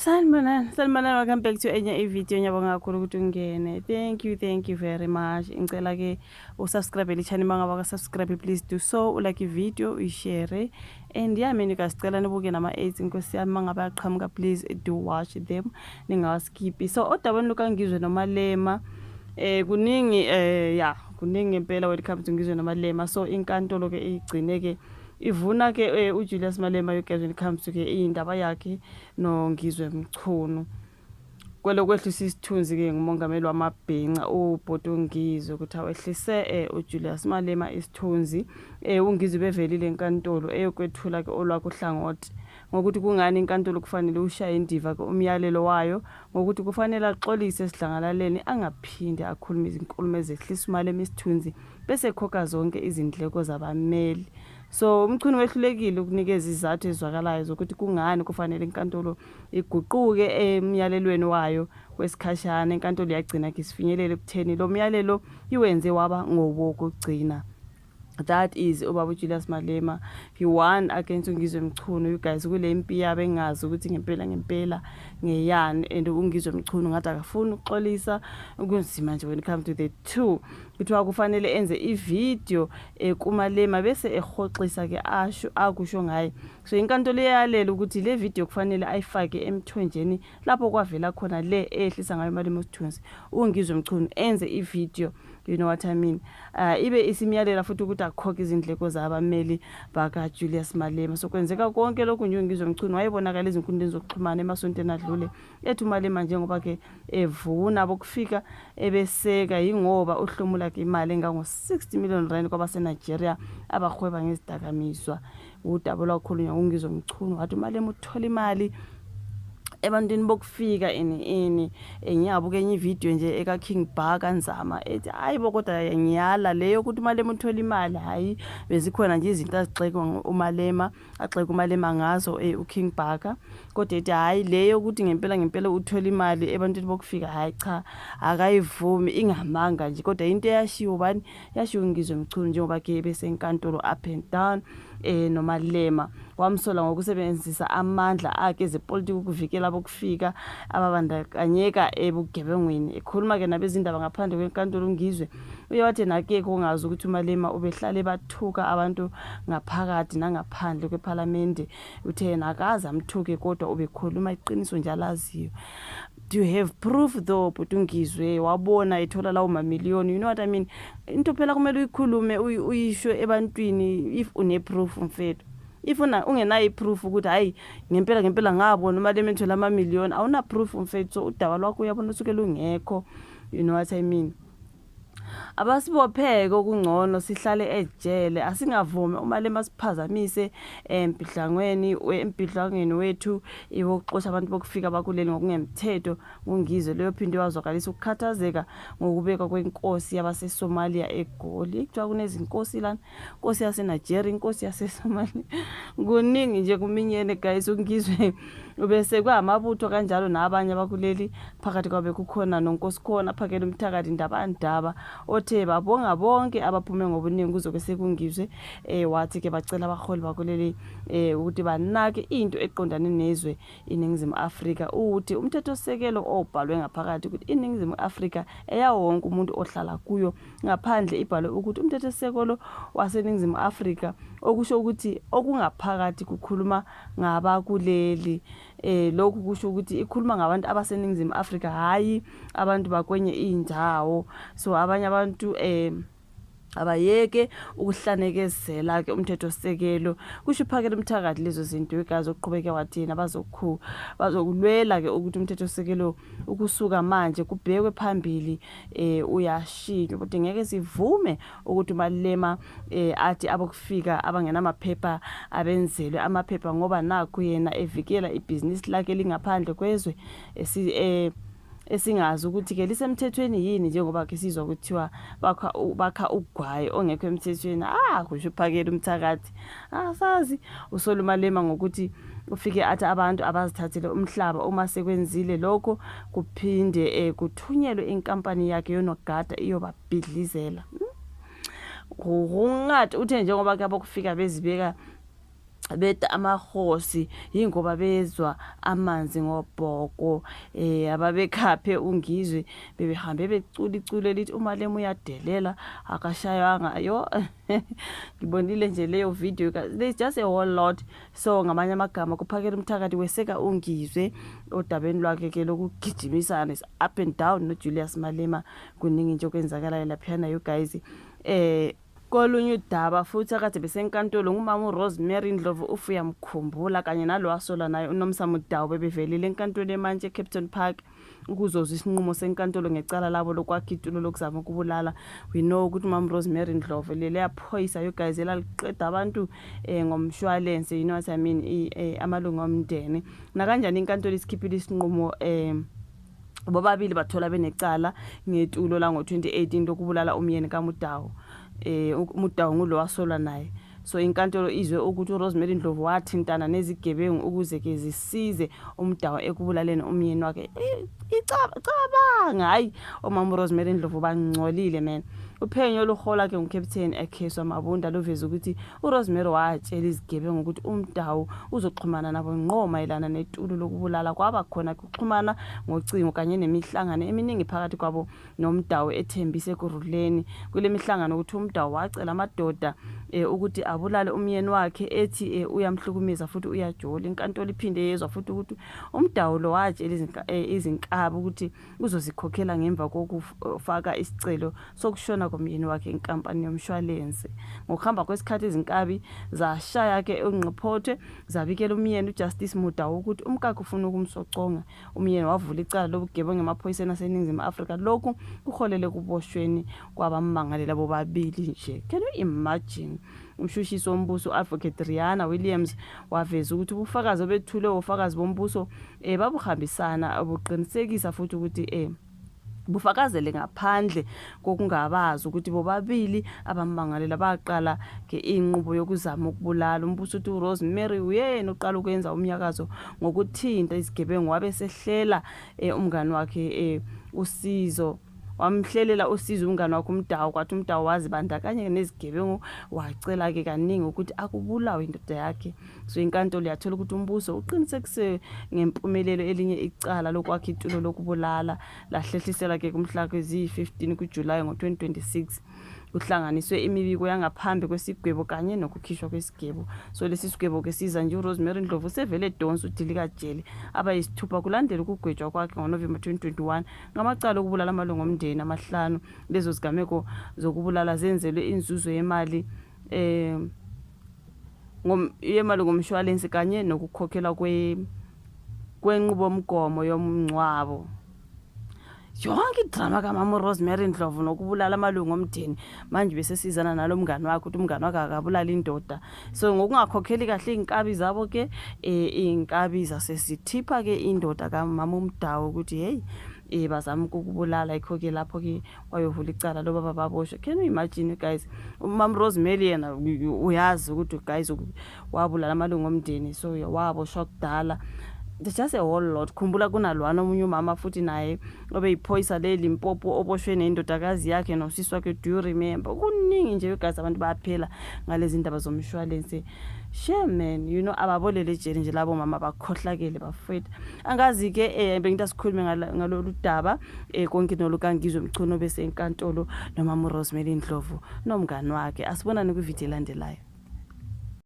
Sanibonani, sanibonani, welcome back to enye i-video. Ngiyabonga kakhulu ukuthi ungene. Thank you, thank you very much. Ngicela ke usubscribe le channel mangabe ka-subscribe, please do so. Ulike i-video, uyishare. And yeah, mina ngisicela nibuke nama-ads inkosi yami mangabe aqhamuka, please do watch them. Ningawaskippi. So odabeni lukaNgizwe noMalema kuningi ya kuningi ngempela when it comes to Ngizwe noMalema. So inkantolo ke igcine ke ivuna ke uJulius Malema, you guys, when it comes to ke indaba yakhe noNgizwe Mchunu. Kwelokwehlisa isithunzi-ke ngumongameli wamabhinca ubhuti uNgizwe ukuthi awehlise uJulius Malema isithunzi. UNgizwe bevelile enkantolo eyokwethula-ke olwakhe uhlangothi ngokuthi kungani inkantolo kufanele ushaye indiva-ke umyalelo wayo ngokuthi kufanele axolise esidlangalaleni, angaphinde akhulume izinkulumo ezehlisa uMalema isithunzi bese ekhokha zonke izindleko zabameli. So uMchunu wehlulekile ukunikeza izizathu ezizwakalayo zokuthi kungani kufanele inkantolo iguquke emyalelweni wayo wesikhashana. Inkantolo yagcina ke isifinyelele ekutheni lo myalelo iwenze waba ngowokugcina. That is ubaba uJulius Malema, he won against uNgizwe Mchunu, you guys, kule mpi yabo engazi ukuthi ngempela ngempela ngeyani. And uNgizwe Mchunu ngathi akafuni ukuxolisa, kunzima nje when it comes to the two. Kuthiwa kufanele enze ivideo kuMalema bese ehoxisa ke asho akusho ngaye. So inkantolo iyayalela ukuthi le video kufanele ayifake emthonjeni lapho kwavela khona le eyehlisa ngayo uMalema isithunzi. UNgizwe Mchunu enze ivideo, you know what I mean. Ibe isimyalela futhi ukuthi akhokhe izindleko zabameli baka Julius Malema. So kwenzeka konke lokhu nje uNgizwe Mchunu wayebonakala ezinkundleni zokuxhumana emasontweni adlule ethi uMalema njengoba ke evuna bokufika ebeseka yingoba uhlomula ke imali engango 60 million rand kwabaseNigeria abahweba ngezidakamizwa. Udaba olwakhulunywa uNgizwe Mchunu, wathi uMalema uthola imali ebantwini bokufika ini ini. Ngiyabuka enye ivideo nje eka King Bhaka Nzama ethi hayi bo, kodwa ngiyala leyo ukuthi uMalema uthola imali. Hayi, bezikhona nje izinto azigxeka uMalema, agxeka uMalema ngazo uKing Bhaka, kodwa ethi hayi, leyo ukuthi ngempela ngempela uthola imali ebantwini bokufika, hayi cha, akayivumi, ingamanga nje. Kodwa into eyashiwo bani? Yashiwo Ngizwe Mchunu njengoba ke besenkantolo up and down noMalema. Wamsola ngokusebenzisa amandla akhe ezepolitiki ukuvikela abokufika ababandakanyeka ebugebengwini. Ekhuluma ke nabezindaba ngaphandle kwenkantolo, uNgizwe uye wathi nakekho ongazi ukuthi uMalema ubehlale bathuka abantu ngaphakathi nangaphandle kwephalamende. Uthe yena akaze amthuke kodwa ubekhuluma iqiniso njalo aziyo. Do you have proof though, but uNgizwe wabona ethola lawo mamiliyoni, you know what I mean? Into phela kumele uyikhulume, uyisho ebantwini if une-proof, mfethu. If ungenayo i-proof ukuthi hayi, ngempela ngempela ngabona uMalema ethola amamiliyoni, awuna proof, mfethu. So udaba lwakho uyabona usuke lungekho, you know what I mean? Abasibopheke, okungcono sihlale ejele, asingavumi uMalema siphazamise embhidlangweni wethu wokuxosha abantu bokufika bakuleli ngokungemthetho. NguNgizwe leyo phinde wazwakalisa ukukhathazeka ngokubekwa kwenkosi yabaseSomalia eGoli. Kuthiwa kunezinkosi lana, inkosi yaseNigeria, inkosi yaseSomalia, kuningi nje kuminyene, guys. UNgizwe ubese kwamabutho kanjalo nabanye abakuleli, phakathi kwabe kukhona noNkosikhona Phakela Umthakathi Ndabandaba, othe babonga bonke abaphume ngobuningi kuzobe sekuNgizwe. Wathi ke bacela abaholi bakuleli ukuthi banake into eqondane nezwe iNingizimu Afrika. Uthi umthethosisekelo obhalwe ngaphakathi ukuthi iNingizimu Afrika eyawo wonke umuntu ohlala kuyo. Ngaphandle ibhalwe ukuthi umthethosisekelo waseNingizimu Afrika, okusho ukuthi okungaphakathi kukhuluma ngabakuleli. Lokhu kusho ukuthi ikhuluma ngabantu abaseNingizimu Afrika, hayi abantu bakwenye indawo. So abanye abantu abayeke ukuhlanekezela ke umthethosisekelo, kusho uPhakela Umthakathi lezo zinto igazi. Oqhubeke wathina bazokulwela ke ukuthi umthethosisekelo ukusuka manje kubhekwe phambili uyashintshwa, kodwa ngeke sivume ukuthi uMalema athi abokufika abangenamaphepha abenzelwe amaphepha ngoba nakhu yena evikela ibhizinisi lakhe lingaphandle kwezwe esingazi ukuthi ke lisemthethweni yini, njengoba ke sizwa kuthiwa bakha ugwayi ongekho emthethweni. Ah, kusho uPhakela Umthakathi, asazi. Usola uMalema ngokuthi ufike athi abantu abazithathele umhlaba, uma sekwenzile lokho kuphinde kuthunyelwe inkampani yakhe yonogada iyobabhidlizela. Kungathi uthe njengoba ke abokufika bezibeka Beta amahosi yingoba bezwa amanzi ngobhoko eh ababekhaphe uNgizwe bebehambe becula iculo elithi uMalema uyadelela akashaywanga yo. Ngibonile nje leyo video, there's just a whole lot. So ngamanye amagama kuphakela umthakathi weseka uNgizwe odabeni lwakhe ke lokugijimisana is up and down noJulius Malema. Kuningi nje okwenzakalayo laphiyana, you guys. Kolunye udaba futhi akade besenkantolo ngumama uRosemary Ndlovu uFuya Mkhumbula kanye nalo asolwa naye uNomsa Mudau bebevelile enkantolo emantshi eCapeton Park ukuzozwa isinqumo senkantolo ngecala labo lokwakha itulo lokuzama ukubulala. We know ukuthi umama Rosemary Ndlovu leliya phoyisa, you guys, elaliqeda abantu ngomshwalense, you know what I mean, amalungu omndeni. Nakanjani inkantolo isikhiphile isinqumo, bobabili bathola benecala ngetulo lango-2018 lokubulala umyeni kaMudau. UMudau ngulo wasolwa naye. So inkantolo izwe ukuthi uRosemary Ndlovu wathintana nezigebengu ukuze ke zisize uMudau ekubulaleni umyeni wakhe. Icabanga, hayi, omama uRosemary Ndlovu bangcolile, man. Uphenyo oluholwa ke nguCaptain Ekheswa Mabunda luveza ukuthi uRosemary watshela izigebengu ukuthi uMudau uzoxhumana nabo ngqo mayelana netulo lokubulala. Kwaba khona ukuxhumana ngocingo kanye nemihlangano eminingi phakathi kwabo noMudau ethembise Ekurhuleni. Kule mihlangano ukuthi uMudau wacela amadoda ukuthi abulale umyeni wakhe ethi uyamhlukumeza futhi uyajola. Inkantolo iphinde yezwa futhi ukuthi uMudau lo watshela izinkabi ukuthi uzozikhokhela ngemva kokufaka isicelo sokushona komyeni wakhe inkampani yomshwalense. Ngokuhamba kwesikhathi izinkabi zashaya-ke ungqiphothe zabikela umyeni uJustice Mudau ukuthi umkakhe ufuna ukumsoconga. Umyeni wavula icala lobugebengu emaphoyiseni aseNingizimu Afrika. Lokhu kuholele ekuboshweni kwabammangalela bobabili nje. Can you imagine? Umshushisi wombuso u-Advocate Rihanna Williams waveza ukuthi ubufakazi obethulwe ofakazi bombuso babuhambisana buqinisekisa futhi ukuthi bufakazele ngaphandle kokungabaza ukuthi bobabili abammangalela baqala ke inqubo yokuzama ukubulala. Umbuso uthi uRosemary uyena oqala ukwenza umnyakazo ngokuthinta izigebengu wabe sehlela umngani wakhe usizo, wamhlelela usizo umngani wakhe uMdawu. Kwathi uMdawu wazibandakanya nezigebengu, wacela-ke kaningi ukuthi akubulawe indoda yakhe. So inkantolo yathola ukuthi umbuso uqinisekise ngempumelelo elinye icala lokwakha itulo lokubulala, lahlehlisela-ke kumhla ziyi-15 kuJulayi ngo-2026. Kuhlanganiswe imibiko yangaphambi kwesigwebo kanye nokukhishwa kwesigwebo. So lesi sigwebo-ke siza nje uRosemary Ndlovu sevele edonsa udilikajele abayisithupha kulandela ukugwetshwa kwakhe ngoNovemba 2021 ngamacala okubulala amalungu omndeni amahlanu. Lezo zigameko zokubulala zenzelwe inzuzo yemali yemali ngomshwalense kanye nokukhokhelwa kwenqubomgomo yomngcwabo. Yonke idrama kamama uRosemary Ndlovu nokubulala amalungu omndeni, manje besesizana nalo mngani wakhe ukuthi umngani wakhe akabulala indoda. So ngokungakhokheli kahle iy'nkabi zabo ke, iy'nkabi zasesithipha ke indoda kamama uMdawu ukuthi hey, bazama ukukubulala. Yikho-ke lapho-ke wayovula icala lo baba baboshwe. Can you imagine, guys? Umama Rosemary yena uyazi ukuthi, guys, wabulala amalungu omndeni, so waboshwa kudala. There's just a whole lot. Khumbula kunalwana omunye umama futhi naye obeyiphoyisa leLimpopo oboshwe nendodakazi yakhe nosisi wakhe. Do you remember? Kuningi nje, guys, abantu bayaphela ngalezi ndaba zomshwalense. Shame, man. Ababolele ejele nje labo mama, bakhohlakele bafowethu. Angazi-ke, bengithi asikhulume ngalolu daba konke nolukaNgizwe Mchunu bese enkantolo nomama uRosemary Ndlovu nomngani wakhe. Asibonane kwividiyo elandelayo.